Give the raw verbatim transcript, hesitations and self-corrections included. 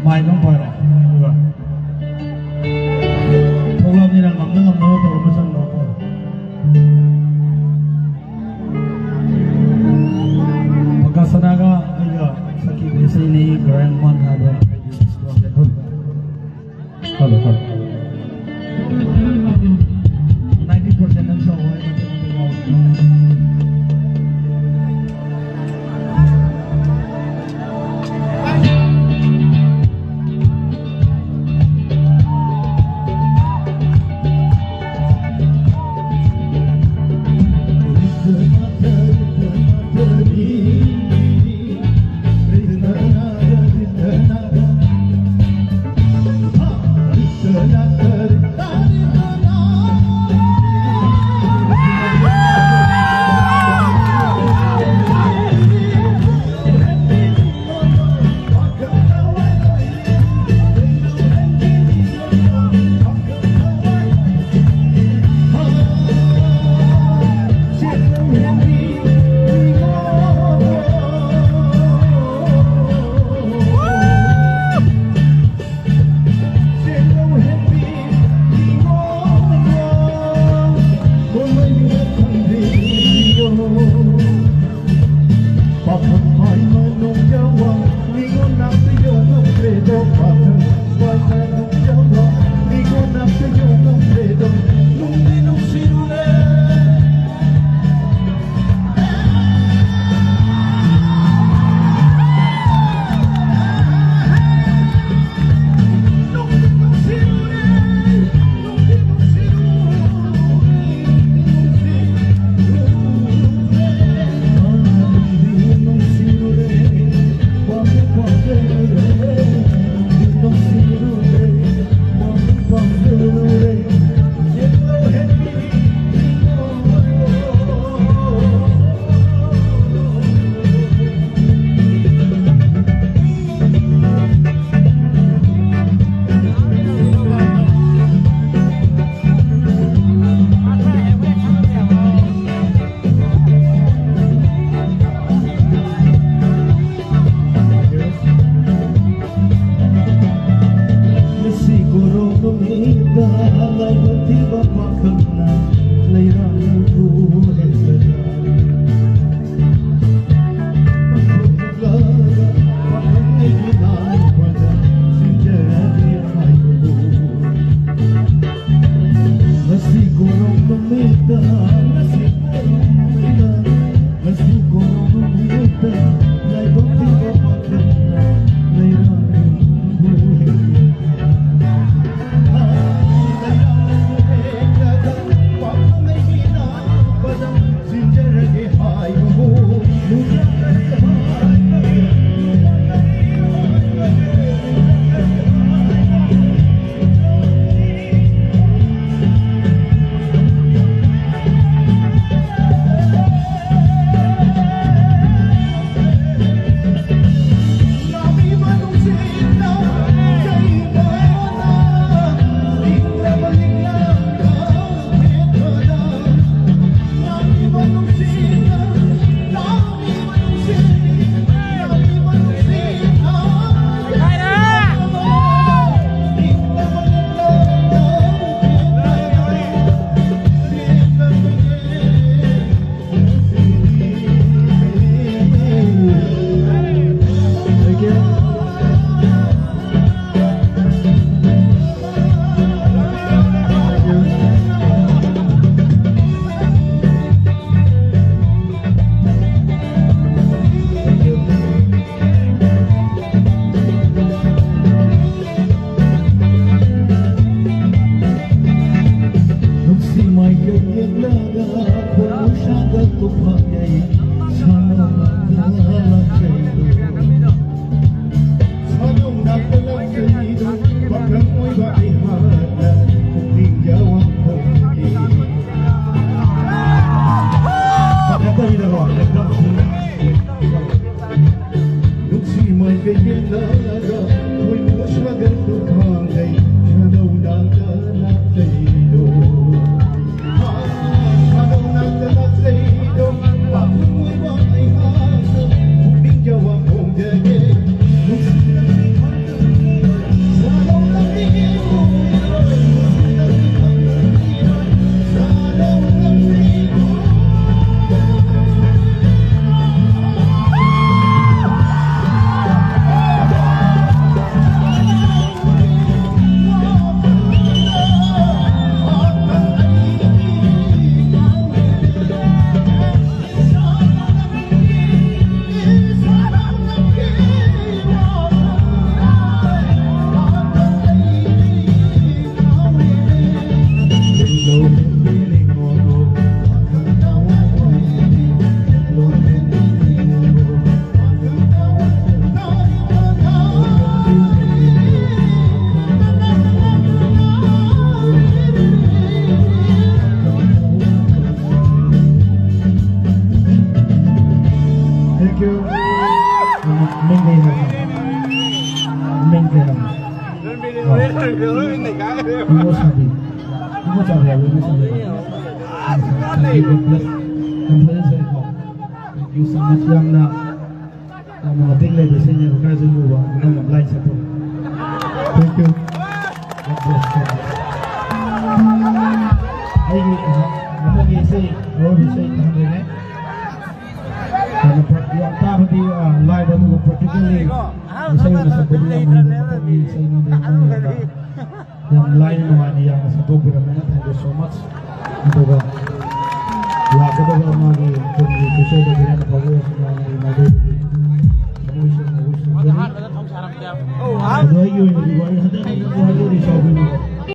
ꯃꯥꯏ ꯑꯗꯨꯝ ꯐꯔꯦ꯫ ꯑꯗꯨꯒ ꯊꯣꯛꯂꯛꯑꯕꯅꯤꯅ ꯉꯝꯅ ꯉꯝꯅꯕ ꯇꯧꯔꯒ ꯆꯪꯕꯀꯣ꯫ ꯄꯀꯥꯁꯅꯥꯒ ꯑꯩꯒ ꯁꯛꯈꯤꯕ ꯏꯁꯩꯅꯤ ꯒꯣꯔꯦꯡꯃꯟ ꯍꯥꯏꯕ ꯑꯩꯒꯤ ꯏꯁꯄꯣꯔꯠ ꯂꯦꯞꯐꯝ꯫ Hello, hello. ꯅꯥꯏꯟꯇꯤ ꯄꯥꯔꯁꯦꯟ ꯑꯃ ꯁꯛꯑꯣ, ꯑꯩ ꯃꯇꯦꯛ ꯃꯇꯦꯛ ꯌꯥꯎꯔꯛꯀꯦ꯫ ꯅꯨꯡꯁꯤ ꯃꯥꯏꯀꯩ ꯌꯦꯡꯂꯒ ꯊꯣꯏꯃꯨ ꯁꯥꯒꯠꯂꯨ ꯈꯥꯡꯉꯩ ꯁꯥꯗꯧ ꯅꯪꯒ ꯂꯥꯛꯆꯩꯗꯣ꯫ ꯁꯥꯗꯧ ꯅꯪꯒ ꯂꯥꯛꯆꯩꯗꯣ꯫ ꯄꯥꯈꯪ ꯑꯣꯏꯕ ꯑꯩꯍꯥꯛꯅ ꯄꯨꯛꯅꯤꯡ ꯌꯥꯋꯥ ꯐꯣꯡꯖꯒꯦ꯫ ꯅꯨꯡꯁꯤ Thank you. ꯃꯤꯡ ꯀꯩ ꯍꯥꯏꯕꯅꯣ? ꯃꯤꯡ ꯀꯩ ꯍꯥꯏꯕꯅꯣ? ꯏꯃꯣ ꯁꯥꯕꯤ꯫ ꯏꯃꯣ ꯆꯥꯕꯤ ꯍꯥꯏꯕ ꯏꯃꯣ ꯁꯥꯕꯤ ꯍꯥꯏꯕ꯫ ꯌꯥꯝ ꯐꯖꯅ ꯁꯥꯏꯀꯣ꯫ Thank you so much. ꯌꯥꯝꯅ, ꯌꯥꯝꯅ ꯃꯇꯦꯡ ꯂꯩꯕ ꯏꯁꯩꯅꯦꯕ, ꯈꯔꯁꯨ ꯂꯨꯕ, ꯑꯗꯨꯅ ꯌꯥꯝ ꯂꯥꯏꯅ ꯁꯛꯄ꯫ Thank you. God bless you. ꯑꯩꯒꯤ, ꯑ, ꯃꯊꯪꯒꯤ ꯏꯁꯩ, ꯑꯔꯣꯏꯕ ꯏꯁꯩ ꯇꯝꯖꯒꯦ꯫ ꯌꯥꯝꯅ ꯄ꯭ꯔ-, ꯌꯥꯝ ꯇꯥꯕꯗꯤ, ꯑ, ꯂꯥꯏꯕ, ꯑꯗꯨꯒ practically ꯏꯁꯩ ꯑꯣꯏꯅ ꯁꯛꯄꯗꯤ ꯌꯥꯝ ꯂꯨꯕ ꯃꯈꯜꯒꯤ ꯏꯁꯩꯅꯤ, ꯑꯗꯨꯅ ꯌꯥꯝ ꯂꯥꯏꯅ ꯅꯨꯡꯉꯥꯏꯅ ꯌꯥꯝꯅ ꯁꯛꯇꯣꯛꯄꯤꯔꯝꯃꯦ꯫ Thank you so much. ꯑꯗꯨꯒ ꯂꯥꯛꯀꯗꯕ ꯃꯥꯒꯤ ꯇꯨꯡꯒꯤ future ꯗ ꯍꯦꯟꯅ ꯐꯕ ꯑꯣꯏꯔꯁꯅꯨ ꯍꯥꯏꯅ ꯑꯩ